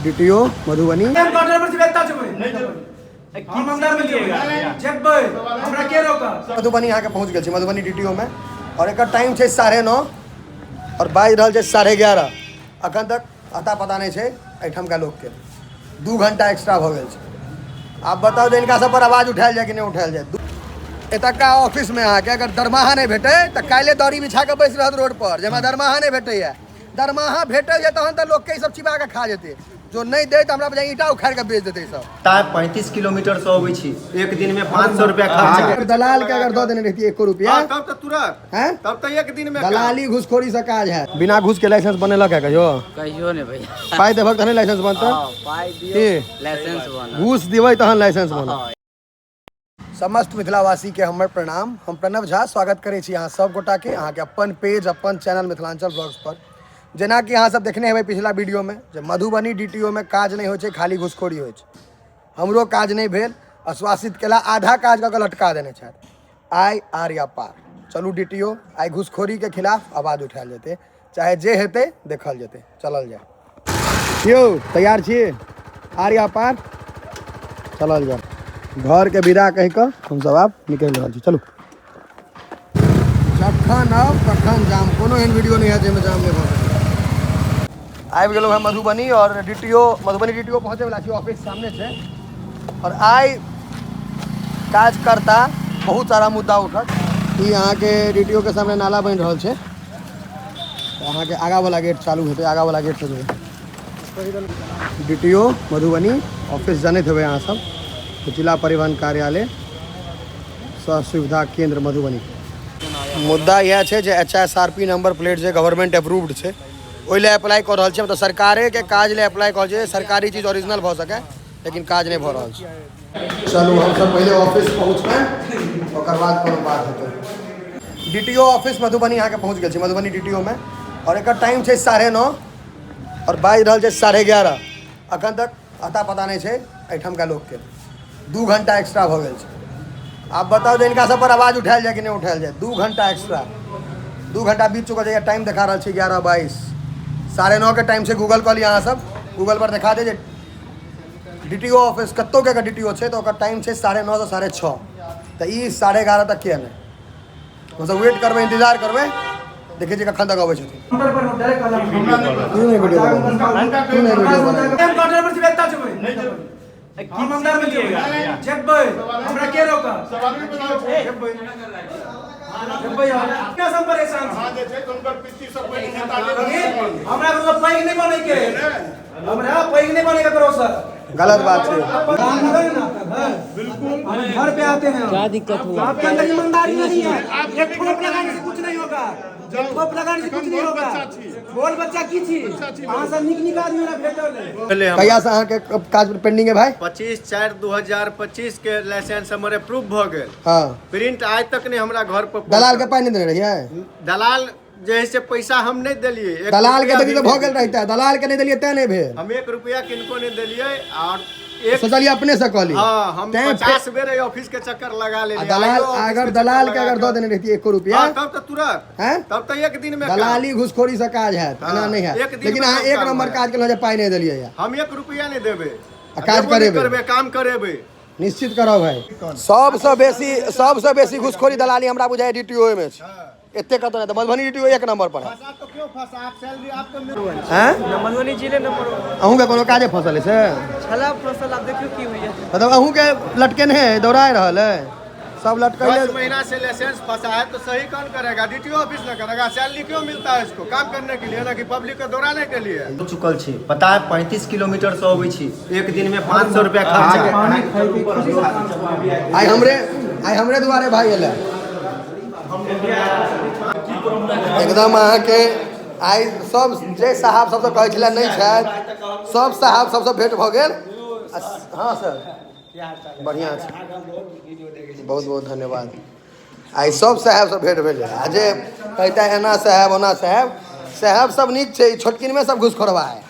DTO Madhubani. Madhubani अहाँके पहुँच गेल छी मधुबनी डीटीओ में और एकर टाइम छै 9:30 और बाजि रहल छै 11:30। अखन तक अता पता नहि छै एहिठामका लोकके। 2 घंटा एक्स्ट्रा भऽ गेल छै। आब बताउ जे हिनका सब पर आवाज उठायल जाय कि नहि उठायल जाय। एतुका ऑफिसमे अहाँके अगर दरमाहा नहि भेटै तऽ काल्हि दौरी बिछा कऽ बैस रहत रोड पर जे हमरा दरमाहा नहि भेटैए। दरमाहा भेटैए तहन तऽ लोकके ई सब चिबा कऽ खा जेतै, जो नहि दै तऽ हमरा बुझाइए ईंटा उखाड़ि कऽ बेच देतै सब। ताय 35 किलोमीटर से अबै छी, एक दिन में 500 रुपया खर्चा। अगर दलाल के अगर दऽ देने रहितियै 1 रुपया, हाँ, तब तऽ तुरंत। हैं? तब तऽ एक दिन में काम। दलाली घूसखोरी से काज है। बिना घूस के लाइसेंस बनेलक है कहियो? कहियो नहीं भैया। पाई देबक तहने लाइसेंस बनतै? हाँ, पाई दियो, की? लाइसेंस बनत। घूस देबै तहन लाइसेंस बनत। हाँ। समस्त मिथिलावासी के हमर प्रणाम। हम प्रणव झा स्वागत करै छी अहाँ सब गोटा के अहाँके अपन पेज अपन चैनल मिथिलांचल ब्लॉग्स पर। जेना कि अहाँ सब देखने हेबै पिछला वीडियो में जे मधुबनी डीटीओ में काज नहि होइ छै, खाली घूसखोरी होइ छै। हमरो काज नहि भेल, आश्वासित केला, आधा काज कऽ के लटका देने छथि। आइ आर या पार चलू डीटीओ, आइ घूसखोरी के खिलाफ आवाज उठायल जेतै, चाहे जे हेतै देखल जेतै, चलल जाय। यौ तैयार छी? आर या पार चलल जाय। घर के विदा कहि कऽ हमसब आब निकलि रहल छी। चलू जखन आउ तखन जाम, कोनो एहन वीडियो नहि हैत जाहिमे जाम नहि भऽ सकै। आबि गेलहुँ हँ मधुबनी और डीटीओ, मधुबनी डीटीओ पहुँचैवला छी, ऑफिस सामने छै। और आइ काज करता बहुत सारा मुद्दा उठत। ई अहाँके डीटीओ के सामने नाला बनि रहल छै, तऽ अहाँके आगाँवला गेट चालू हेतै, आगाँवला गेटसँ जेबै। डीटीओ मधुबनी ऑफिस जनैत हेबै अहाँ सब, जिला परिवहन कार्यालय सह सुविधा केंद्र मधुबनी। मुद्दा इएह छै जे H S R P number plate जे गवर्नमेंट अप्रूव्ड छै ओहि लए अप्लाई कऽ रहल छै, मतलब सरकारेके काज लए अप्लाई कऽ रहल छै, सरकारी चीज ओरिजिनल भऽ सकै, लेकिन काज नहि भऽ रहल छै। चलू हमसब पहिले ऑफिस पहुँचबै, ओकर बाद कोनो बात हेतै। डीटीओ ऑफिस मधुबनी अहाँके पहुँच गेल छी मधुबनी डीटीओ में और एकर टाइम छै 9:30 और बाजि रहल छै 11:30। अखन तक अता पता नहि छै एहिठामका लोकके। 2 घंटा एक्स्ट्रा भऽ गेल छै। आब बताउ जे हिनका सब पर आवाज उठायल जाय कि नहि उठायल जाय। 2 घंटा एक्स्ट्रा, 2 घंटा बीत चुकल छै। टाइम देखा रहल छै 11:22, 9:30 के टाइम छै। गूगल कऽ लिअ अहाँ सब, गूगल पर देखा दे जे डीटीओ ऑफिस कतहु के अगर डीटीओ छै तऽ ओकर टाइम छै 9:30 से 6:30, तऽ ई 11:30 तक किया नहि? हमसब वेट करबै, इंतजार करबै, देखै छियै कखन तक अबै छथिन। तू नहि वीडियो बना, तू नहि वीडियो बना। गलत बात है। घर पे आते हैं, क्या दिक्कत हुआ? आपके अंदर ईमानदारी नहीं है। एक ठोप लगाने से कुछ नहीं होगा, एक ठोप लगाने से कुछ नहीं होगा। बोल बच्चा की छी अहाँ सब नीक नीक आदमी हमरा भेटल है। कहिया से अहाँके काज पेंडिंग है भाई? 25/4/2025 के लाइसेंस हमर अप्रूव भऽ गेल। हाँ। प्रिंट आइ तक नहीं हमरा घर पर पहुँचल। दलाल के पाई नहीं देने रहियै? दलाल जे है से पैसा हम नहीं देलियै। एक दलाल के रुपया देलियै तऽ भी भऽ गेल रहितै, दलाल के नहीं देलियै तें नहीं भेल। हम 1 रुपया किनको नहीं देलियै और एक सोचलियै अपने से कऽ ली। हाँ, हम तें 50 बेर एहि ऑफिस के चक्कर लगा लेलियै। आ दलाल, आइयो ऑफिस अगर के दलाल चक्कर के अगर लगा दऽ देने रहितियै 1 रुपया, हाँ, तब तऽ तुरंत। हैं? तब तऽ एक दिन में काम। दलाली घूसखोरी से काज हैत, हाँ, एना नहीं हैत। एक दिन लेकिन में अहाँ सब 1 काम नंबर हैत। काज केलहुँ जे पाई नहीं देलियै या। हम 1 रुपया नहीं देबै। आ काज देबो नहि करेबै। करबै, काम करेबै। निश्चित करब भाई। सबसँ बेसी घूसखोरी दलाली हमरा बुझाइ डीटीओ में छै। एते कतौ नहि, तऽ मधुबनी डीटीओ 1 नंबर पर है। फंसा तो क्यों फंसा? आप सैलरी आपको मिल हैं? मधुबनी जिले नंबर 1। अहूँके कोनो काजे फसल है से? छला फसल, आप देखियो की होइए। मतलब अहूँके लटकेने है, दौड़ाए रहल है, सब लटकैले। 10 महीना से लाइसेंस फंसा है तो सही कौन करेगा? डीटीओ ऑफिस न करेगा। सैलरी क्यों मिलता है इसको? काम करने के लिए ना कि पब्लिक को दौड़ाने के लिए। चुकल छी, पता है 35 किलोमीटर से अबै छी, एक दिन में 500 रुपया खर्चा। आइ हमरे दुआरे भाई एलै एकदम। अहाँके आइ सब जे साहब सबसँ कहै छलै नहि छथि, सब साहब सबसँ भेंट भऽ गेल। हाँ सर, बढ़िआँ छै, बहुत बहुत धन्यवाद। आइ सब साहेबसँ भेंट भेल। आ जे कहिता एना साहेब ओना साहेब, साहेब सब नीक छै, छोटकिनमे सब घूसखोरबा है,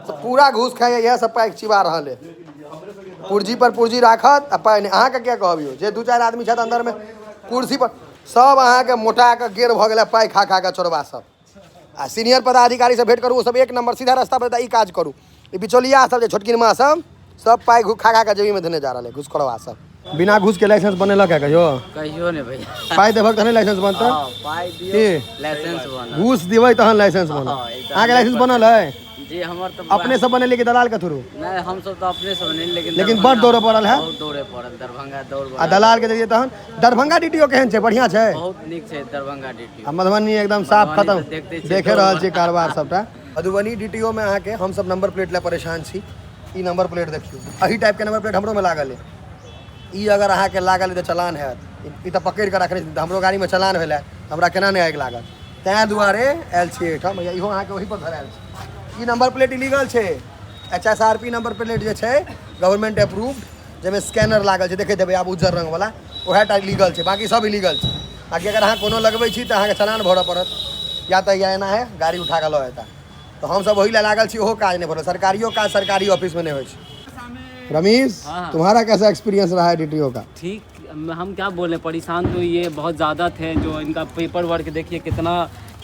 सब पूरा घूस खाइए, इएह सब पाइ चिबा रहल है। पुर्जी पर पुर्जी राखत आ पाइ नहि। अहाँके क्या कहब यौ, जे 2-4 आदमी छथि अन्दरमे कुर्सी पर, सब अहाँके मोटा कऽ गेर भऽ गेलै पाइ खा खा कऽ चोरबा सब। आ सीनियर पदाधिकारी से भेंट करू, ओ सब 1 नंबर सीधा रास्ता पर ई काज करू। ई बिचौलिया सब जे छोटकिनमा सब सब पाइ खा खा कऽ जेबीमे धेने जा रहल है घुसखोरवा सब। बिना घूस के लाइसेंस बनेलक है कहियो? कहियो नहि भैया। पाइ देबहक तहने लाइसेंस बनतै। हँ, पाइ दियौ की? लाइसेंस बनत। घूस देबै तहन लाइसेंस बनत। हँ, ई तऽ अहाँके लाइसेंस बनल है? जी हमर तऽ अपने सब बनेलियै कि दलाल के थ्रू? नहि, हमसब तऽ अपने से बनेलियै, लेकिन लेकिन बड दौड़ऽ पड़ल है। बहुत दौड़े पड़ल दरभंगा दौड़। आ दलाल के जरिए तहन दरभंगा डीटीओ केहन छै? बढ़िआँ छै? बहुत नीक छै दरभंगा डीटीओ। आ मधुबनी एकदम साफ मधुबनी खतम। तऽ देखते छियै, देखे दौड़ रहल छी कारोबार सबटा। मधुबनी डीटीओ में अहाँके हमसब नंबर प्लेट लए परेशान छी। ई नंबर प्लेट देखियौ, एही टाइपके नंबर प्लेट हमरोमे लागल अइ। ई अगर अहाँके लागल अइ तऽ चलान हैत। ई तऽ पकड़ि कऽ रखने छी, तऽ हमरो गाड़ीमे चलान भेलै, हमरा केना नहि आगि लागत, ताहि दुआरे आयल छी एहिठाम। भैया इहो अहाँके ओहिपर धरायल छै। ई नंबर प्लेट इलीगल छै। HSRP number plate जे छै गवर्नमेंट अप्रूव्ड, जाहिमे स्कैनर लागल छै, देखैत हेबै आब उज्जर रङ्गवला, उएह टा लीगल छै, बाँकी सब इलीगल छै। बाँकी अगर अहाँ कोनो लगबै छी तऽ अहाँके चलान भरऽ पड़त, या तऽ या एना है गाड़ी उठा कऽ लऽ जेता। तऽ हमसब ओहि लए लागल छी, ओहो काज नहि भऽ रहल। सरकारियो काज सरकारी ऑफिसमे नहि होइ छै। रमेश, तुम्हारा कैसा एक्सपीरियंस रहा है डीटीओ का? ठीक, हम क्या बोले, परेशान तो ये बहुत ज़्यादा थे। जो इनका पेपर वर्क देखिए कितना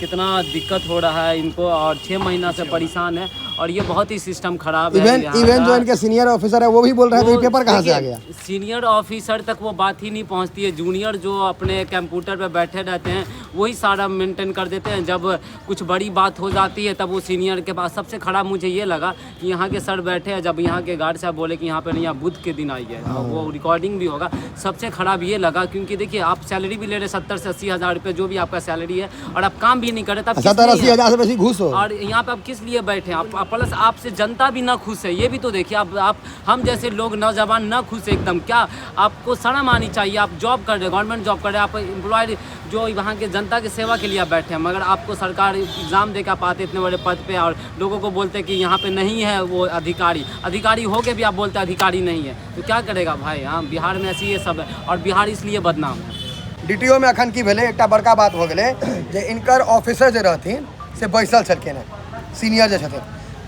कितना दिक्कत हो रहा है इनको, और 6 महीना से परेशान है, और ये बहुत ही सिस्टम खराब है। इवन इवन जो इनके सीनियर ऑफिसर है वो भी बोल रहे हैं तो ये पेपर कहाँ से आ गया? सीनियर ऑफिसर तक वो बात ही नहीं पहुंचती है। जूनियर जो अपने कंप्यूटर पे बैठे रहते हैं वही सारा मेंटेन कर देते हैं। जब कुछ बड़ी बात हो जाती है तब वो सीनियर के पास। सबसे खराब मुझे ये लगा कि यहाँ के सर बैठे हैं, जब यहाँ के गार्ड साहब बोले कि यहाँ पे नहीं, आप बुध के दिन आइए, और वो रिकॉर्डिंग भी होगा। सबसे खराब ये लगा क्योंकि देखिए आप सैलरी भी ले रहे 70 से 80 हज़ार रुपये जो भी आपका सैलरी है, और आप काम भी नहीं कर रहे, तब किस 70 लिए? 80 हज़ार से बेसी घूस हो। और यहाँ पे आप किस लिए बैठे हैं? आप प्लस आपसे जनता भी ना खुश है, ये भी तो देखिए। आप हम जैसे लोग नौजवान ना खुश है एकदम। क्या आपको शर्म आनी चाहिए? आप जॉब कर रहे हैं, गवर्नमेंट जॉब कर रहे हैं, आप एम्प्लॉय जो वहाँ के जनता के सेवा के लिए आप बैठे हैं, मगर आपको सरकार एग्ज़ाम दे के आप आते इतने बड़े पद पे और लोगों को बोलते हैं कि यहाँ पे नहीं है वो अधिकारी। अधिकारी हो के भी आप बोलते हैं अधिकारी नहीं है, तो क्या करेगा भाई? हाँ, बिहार में ऐसी ये सब है, और बिहार इसलिए बदनाम है। डीटीओ में अखन की भेलै, एकटा बड़का बात भऽ गेलै जे इनकर ऑफिसर जे रहथिन से बैसल छलखिन हेँ, सीनियर जे छथिन,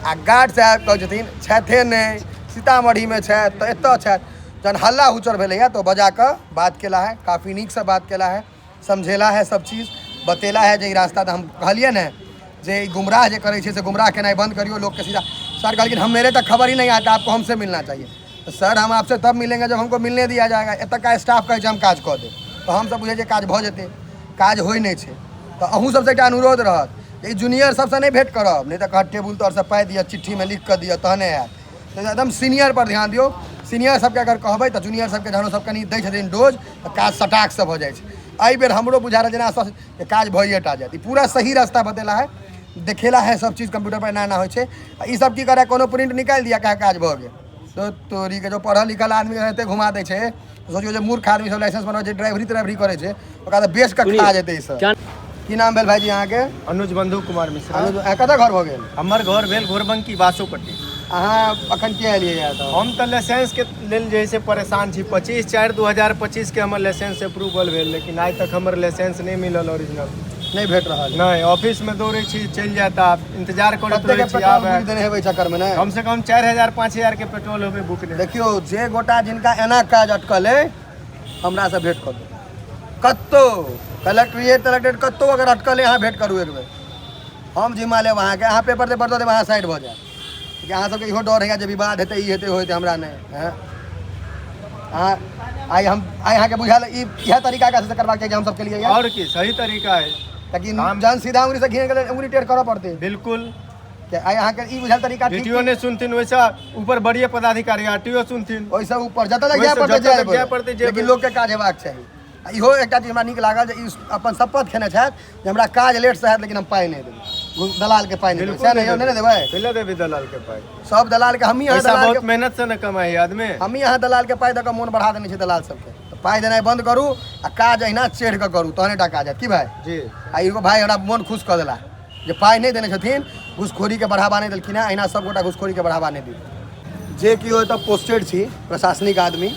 आ गार्ड साहब कहै छथिन छथे नहि, सीतामढ़ीमे छथि तऽ एतऽ छथि। जहन हल्ला हुचर भेलैए तऽ बजा कऽ बात केला है, काफी नीकसँ बात केला है, समझेला है, सब चीज बतेला है जे ई रास्ता। तऽ हम कहलियै ने जे ई गुमराह जे करै छै से गुमराह केनाइ बंद करियौ लोकके सीधा। सर कहलखिन हम मेरे तक खबर ही नहीं आता, आपको हमसे मिलना चाहिए। तऽ सर हम आपसे तब मिलेंगे जब हमको मिलने दिया जाएगा। एतुका स्टाफ कहै छै हम काज कऽ देब, तऽ हमसब बुझै छियै काज भऽ जेतै, काज होइ नहि छै। तऽ अहूँ सबसँ एकटा अनुरोध रहत जे ई जूनियर सबसँ नहि भेँट करब, नहि तऽ कहत टेबुल तरसँ पाइ दिअ, चिट्ठीमे लिख कऽ दिअ तहने आयत। तऽ एकदम सीनियर पर ध्यान दियौ। सीनियर सबके अगर कहबै तऽ जूनियर सबके जहन सब कनि दै छथिन डोज तऽ काज सटाकसँ भऽ जाइ छै। एहि बेर हमरो बुझा रहल जेना जे काज भइए टा जायत। ई पूरा सही रास्ता बतेला है, देखेला है सब चीज कंप्यूटर पर एना एना होइ छै। आ ई सब की करै, कोनो प्रिंट निकालि दिअ, कहे काज भऽ गेल। तो तोरीके जो पढ़ल लिखल आदमी एते घुमा दै छै, सोचियौ जे मूर्ख आदमी सब लाइसेंस बनबै छै, ड्राइवरी त्राइवरी करै छै, ओकरा तऽ बेच कऽ खा जेतै ई सब। की नाम भेल भाईजी अहाँके? अनुज बंधु कुमार मिश्रा। अनुज, कतऽ घर भऽ गेल? हमर घर भेल घोरबंकी बासोपट्टी। अहाँ अखन किया एलियै यहाँ? तऽ हम तऽ लाइसेंस के लेल जे है से परेशान छी। 25/4/2025 के हमर लाइसेंस अप्रूवल भेल, लेकिन आइ तक हमर लाइसेंस नहि मिलल ओरिजिनल। नहि भेट रहल? नहि, ऑफिस में दौड़ै छी, चलि जायत, आब इंतजार करैत रहै छी। आब देने हेबै चक्कर में नहि? कम से कम 4000 5000 के पेट्रोल होबे बुक। देखियौ जे गोटा जिनका एना काज अटकल अइ हमरा से भेंट करू। कतौ कलेक्ट्रिएट तलेक्ट्रेट कतौ अगर अटकल अइ अहाँ भेंट करू एक बेर, हम जिम्मा लेब अहाँके। अहाँ पेपर तेपर दऽ देब, अहाँ साइड भऽ जायब। अहाँ सबके इहो डर होइए जे विवाद हेतै, ई हेतै, ओ हेतै, हमरा नहि। अहाँ आइ हम आइ अहाँके बुझायल ई इएह तरीका से करबाक चाही हम सबके लिए? और की सही तरीका है, ताकि जहन सीधा उंगली से घिन गेलै उंगली टेढ़ करऽ पड़तै। बिल्कुल। आइ अहाँके ई बुझायल तरीका? डीटीओ नहि सुनथिन, ओहिसँ ऊपर बड़िए पदाधिकारी आरटीओ सुनथिन, ओहिसँ ऊपर जतऽ तक जाय पड़तै जाय पड़तै, लेकिन लोकके काज हेबाक चाही। इहो एकटा चीज हमरा नीक लागल जे ई अपन शपथ खेने छथि जे हमरा काज लेटसँ हैत लेकिन हम पाइ नहि देबै, दलालके पाइ नहि देबै। सएह नहि ने देबै? कैला देबै दलालके पाइ? सब दलालके हमही अहाँ दलाल बहुत मेहनत से ने कमाइ आदमी, हमही अहाँ दलालके पाइ दऽ कऽ मोन बढ़ा देने छी दलाल सबके। तऽ पाइ देनाइ बन्द करू आ काज अहिना चढ़ि कऽ करू तहने टा काज हैत। की भाइ? जी। आ एगो भाइ हमरा मोन खुश कऽ देला जे पाइ नहि देने छथिन, घूसखोरीके बढ़ावा नहि देलखिन हेँ। अहिना सब गोटा घूसखोरीके बढ़ावा नहि दियौ। जे केओ एतऽ पोस्टेड छी प्रशासनिक आदमी,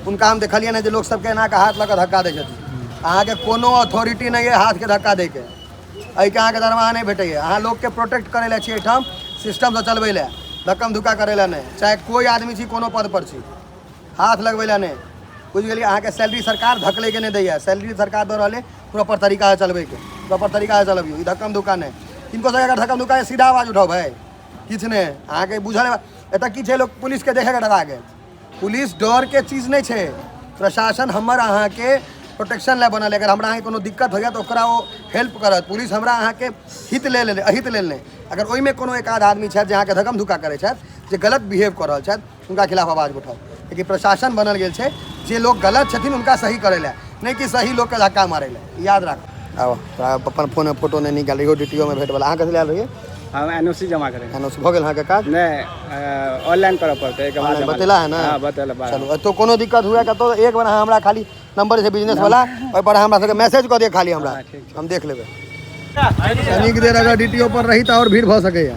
हुनका हम देखलियै ने जे लोक सबके एना कऽ हाथ लऽ कऽ धक्का दै छथिन। अहाँके कोनो अथॉरिटी नहि अइ हाथके धक्का दैके, एहिके अहाँके दरमाहा नहि भेटैए। अहाँ लोकके प्रोटेक्ट करै लए छी एहिठाम, सिस्टमसँ चलबै लए, धक्कम धुक्का करै लए नहि। चाहे कोइ आदमी छी, कोनो पदपर छी, हाथ लगबै लए नहि। बुझि गेलियै? अहाँके सैलरी सरकार धकलैके नहि दैए, सैलरी सरकार दऽ रहल अइ प्रॉपर तरीकासँ चलबैके, प्रॉपर तरीकासँ चलबियौ। ई धक्कम धुक्का नहि। किनको सबके अगर धक्कम धुक्का सीधा आवाज उठाउ भाइ। किछु नहि। अहाँके बुझल एतऽ की छै, लोक पुलिसके देखेके डरा गेल। पुलिस डरके चीज नहि छै। प्रशासन हमर अहाँके प्रोटेक्शन लए बनल है। अगर हमरा अहाँके कोनो दिक्कत होइए तऽ ओकरा ओ हेल्प करत। पुलिस हमरा अहाँके हित लेल नहि, अहित लेल नहि। अगर ओहिमे कोनो एक आध आदमी छथि जे अहाँके धक्कम धुक्का करै छथि, जे गलत बिहेव कऽ रहल छथि, हुनका खिलाफ आवाज उठाउ। लेकिन प्रशासन बनल गेल छै जे लोक गलत छथिन हुनका सही करै लए, नहि कि सही लोकके धक्का मारै लए। याद राखू। आब अपन फोनमे फोटो नहि निकाल। इहो डी टी ओ मे भेटवला। अहाँ कथी लए आयल रहियै? हम एनओसी जमा करेंगे। एन ओ सी भऽ गेल अहाँके काज? नहीं, ऑनलाइन करऽ पड़तै एहिके बाद। ऑनलाइन जमा बतेला है ना? हाँ, बतेला बाद। चलू, एतौ कोनो दिक्कत हुए कतौ, एक बार अहाँ हमरा खाली नंबर छै बिजनेस वाला, ओहि पर हमरा सबके मैसेज कऽ दिअ खाली हमरा, हम देख लेबै। कनिक देर अगर डीटीओ पर रही तऽ आओर भीड़ भऽ सकैए।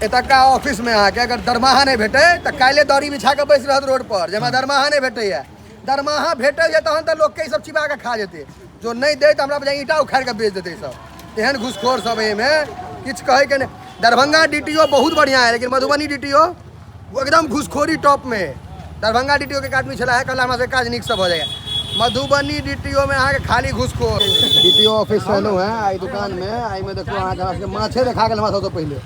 एतुका ऑफिसमे अहाँके अगर दरमाहा नहि भेटै तऽ काल्हि दौरी बिछा कऽ बैस रहत रोड पर जे हमरा दरमाहा नहि भेटैए। दरमाहा भेटैए तहन तऽ लोकके ई सब चिबा कऽ खा जेतै। जो नहि दै तऽ हमरा बुझाइए ईंटा उखाड़ि कऽ बेच देतै सब। एहन घूसखोर सब एहिमे किछु कहैके नहि। दरभंगा डीटीओ बहुत बढ़िआँ है, लेकिन मधुबनी डीटीओ एकदम घूसखोरी टॉप में है। दरभंगा डीटीओ के एक आदमी छला है, कहला हमरा से काज नीक से भऽ जाइए। मधुबनी डीटीओ में अहाँके खाली घूसखोर। डीटीओ ऑफिस से एलहुँ हेँ एहि दुकान में। एहिमे देखियौ, अहाँके हमरा सबके माछे देखा गेल। हमरा सबसँ पहिले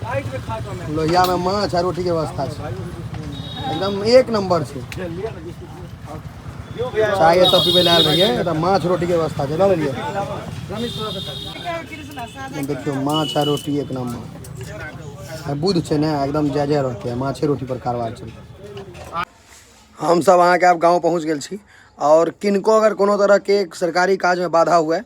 लोहियामे माछ आ रोटीके व्यवस्था छै, एकदम एक नंबर छै। चाय एतऽ पीबै लए आयल रहियै, एतऽ माछ रोटीके व्यवस्था छै, लऽ लेलियै। देखियौ, माछ आ रोटी एक नंबर। बुध छै ने, एकदम जय जय रहतै। माछे रोटी पर कारोबार चलतै। हमसब अहाँके आब गाँव पहुँच गेल छी। आओर किनको अगर कोनो तरहके सरकारी काजमे बाधा हुए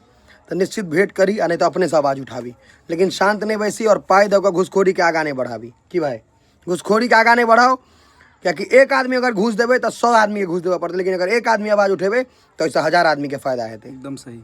तऽ निश्चित भेंट करी आ नहि तऽ अपनेसँ आवाज उठाबी, लेकिन शान्त नहि बैसी आओर पाइ दऽ कऽ घूसखोरीके आगाँ नहि बढ़ाबी। की भाइ, घूसखोरीके आगाँ नहि बढ़ाउ, कियाकि एक आदमी अगर घूस देबै तऽ 100 आदमीके घूस देबऽ पड़तै, लेकिन अगर एक आदमी आवाज उठेबै तऽ ओहिसँ 1000 आदमीके फायदा हेतै। एकदम सही।